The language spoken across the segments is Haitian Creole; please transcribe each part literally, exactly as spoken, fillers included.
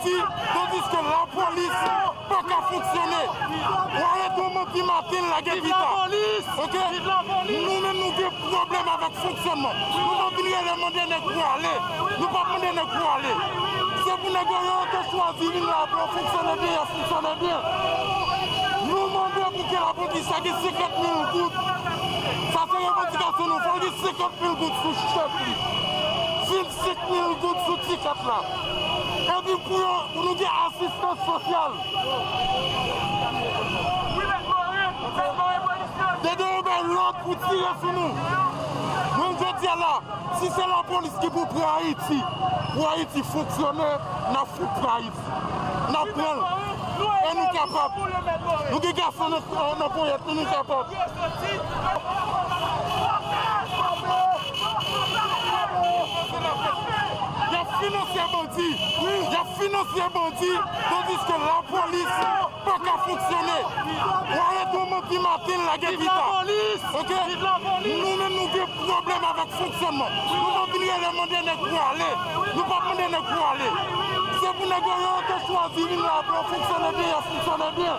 Tandiske lapolis pa ka fonksyone. Ou arete yon manti maten, l lage pita. Oke? Nou menm, nou gen pwoblèm avèk fonksyònman. Nou pa vin rele mande nèg pou ale. Nou pa mande nèg pou ale. Se pou nèg yo, yo te chwazi vin la pou yo fonksyone byen, y ap fonksyone byen. Nou mande pou ke lapolis sa gen senkant mil goud. Sa se revandikasyon nou. Fò l gen senkant mil goud sou chèk li. Vennsenk mil goud sou ti kat la. Epi pou yo, pou nou gen asistans sosyal. Dedan yo bay lòd pou tire sou nou. Menm jodi a la, si se lapolis ki pou pran Ayiti, pou Ayiti fonksyone, n ap fout pran Ayiti. N ap pran l. E nou kapab. Nou gen gason nan, nan ponyèt nou, nou kapab. Y ap finanse bandi. Y ap finanse bandi, tandiske lapolis pa ka fonksyone. Ou arete yon manti maten, l lage pita. Oke? Nou menm, nou gen pwoblèm avèk fonksyònman. Nou pa vin rele mande nèg pou ale. Nou pa mande nèg pou ale. Se pou nèg yo, yo te chwazi vin la pou yo fonksyone byen, y ap fonksyone byen.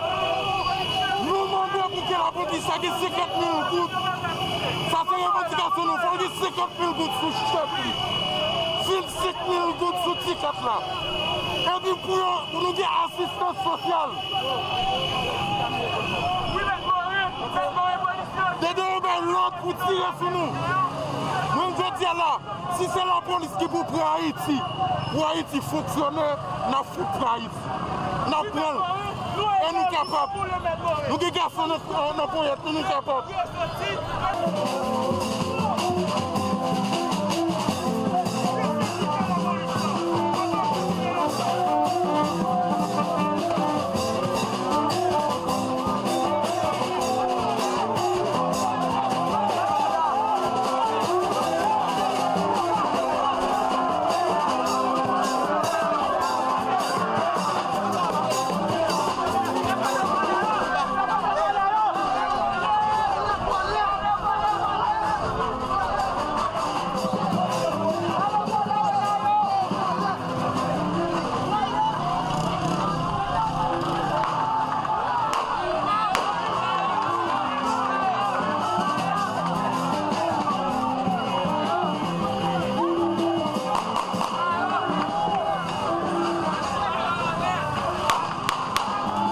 Nou mande pou ke lapolis sa gen senkant mil goud. Sa se revandikasyon nou. Fò l gen senkant mil goud sou chèk li. Vennsenk mil goud sou ti kat la. Epi pou yo, pou nou gen asistans sosyal. Dedan yo bay lòd pou tire sou nou. Menm jodi a la, si se lapolis ki pou pran Ayiti, pou Ayiti fonksyone, n ap fout pran Ayiti. N ap pran l. E nou kapab. Nou gen gason nan, nan ponyèt nou, nou kapab.